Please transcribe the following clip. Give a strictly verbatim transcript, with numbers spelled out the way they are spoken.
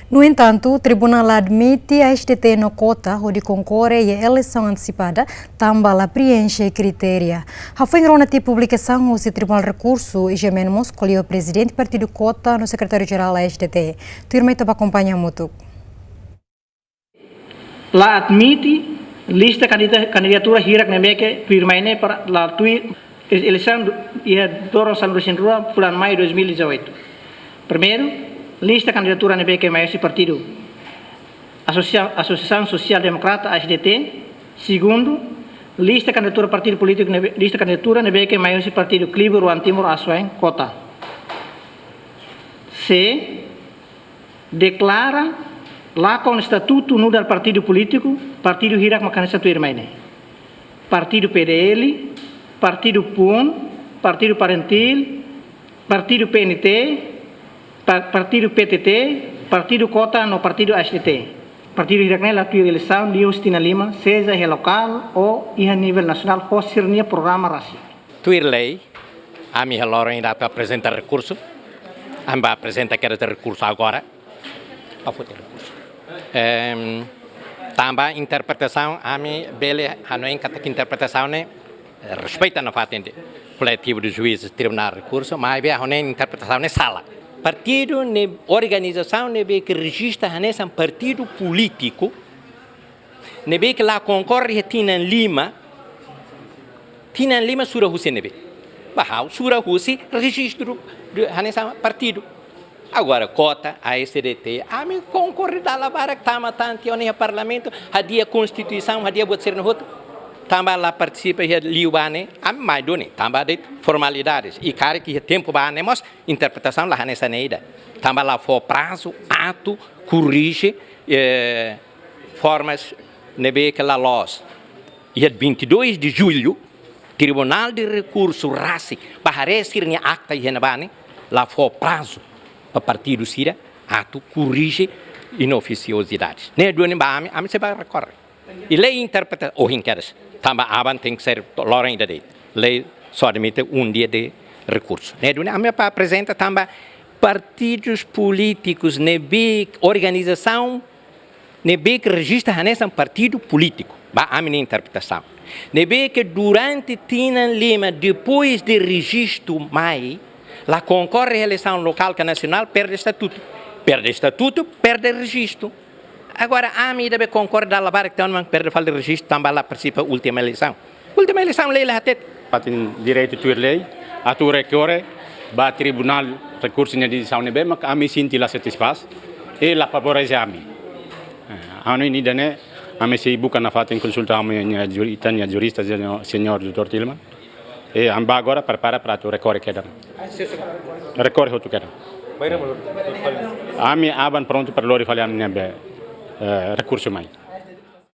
No entantu, Tribunál admite A S D T no KOTA hodi konkorre iha eleisaun antesipada, tanba la preenxe kritéria. Hafoin rona tiha publikasaun husi Tribunál Rekursu, I G M N mós ko'alia ho Prezidente Partidu KOTA no Sekretáriu Jerál A S D T. Tuirmai ita bá akompaña hamutuk. La admite lista kandida-, kandidatura hirak ne'ebé ke tuirmai ne'e para la tuir eleisaun iha doron sanulu-resin-rua fulan Maiu dois mil e dezoito. Primeiru, lista kandidatura ne'ebé ke mai husi partidu Asosia-, Asosiasaun Sosiál Demokrata, A S D T. Segundu, lista kandidatura partidu polítiku ne'ebé, lista kandidatura ne'ebé ke mai husi partidu Klibur One Timor Asoain, KOTA. C, deklara lakon estatutu nu'udar partidu polítiku, partidu hirak mak hanesan tuirmai ne'e: Partidu P D L, Partidu PUN, Partidu Parentil, Partidu P N T, pa-, Partidu P T T, Partidu KOTA no Partidu A S D T. Partidu hirak ne'e la tuir eleisaun liuhusi tinan lima, seja iha lokál ou iha nivel nasionál, ho sira-nia programa rasik. Tuir lei, ami iha loron ida atu aprezenta rekursu. Ami bá aprezenta kedas rekursu agora. Bá foti rekursu. Em, tanba interpretasaun, ami bele hanoin katak interpretasaun ne'e, eh, respeita nafatin de koletivu de juízes, Tribunál Rekursu, maibé ha'u hanoin interpretasaun ne'e sala. Partidu ne'e, organizasaun ne'ebé ke rejista hanesan partidu polítiku, ne'ebé ke la konkorre iha tinan lima, tinan lima sura husi ne'ebé? Ba ha'u sura husi rejistru de, hanesan partidu. Agora, KOTA, A S D T, ami konkorre dala barak tama tan tiha ona iha Parlamentu, hadi'a Konstituisaun, hadi'a buat sira-ne'e hotu. Tanba la partisipa iha liu ba ne'e, ami mai duni, tanba de'it formalidades. I karik iha tempu ba ne'e mós, interpretasaun la hanesan ne'e ida. Tanba la fó prazu atu korrije, eh, formas ne'ebé ke la loos. Iha vinte e dois de julho, Tribunál de Rekursu rasik bá haree sira-nia akta iha ne'ebá ne'e, la fó prazu ba partidu sira atu korrije inofisiosidades. Ne'e duni ba ami, ami sei bá rekorre. I lei interpreta ohin kedas. Tanba aban tenke ser loron ida de'it. Lei só admite um dia de recurso. Ne'e duni ami bá aprezenta tanba partidus polítikus ne'ebé, organizasaun ne'ebé ke rejista hanesan partidu polítiku. Ba ami-nia interpretasaun. Ne'ebé ke durante tinan lima depois de rejistu mai, la konkorre eleisaun lokál ka nasionál, perde estatutu. Perde estatutu, perde rejistu. Agora, ami ida be konkorda la barak tan man perde fali rejistu tanba la partisipa última eleisaun. Última eleisaun lei la hatete. Fatin direitu tuir lei, atu rekorre ba Tribunál Rekursu nia desizaun ne'ebé mak ami sente la satisfás, i la favorese ami. Eh, ha'u hanoin ida-ne'e, ami sei buka nafatin konsulta ami-nia juri-, ita-nia jurista, señór, señór doutór Tilman. I ami bá agora prepara para atu rekorre kedas. Rekorre hotu kedas. Ami aban prontu para lori fali ami-nia be, eh, rekursu mai.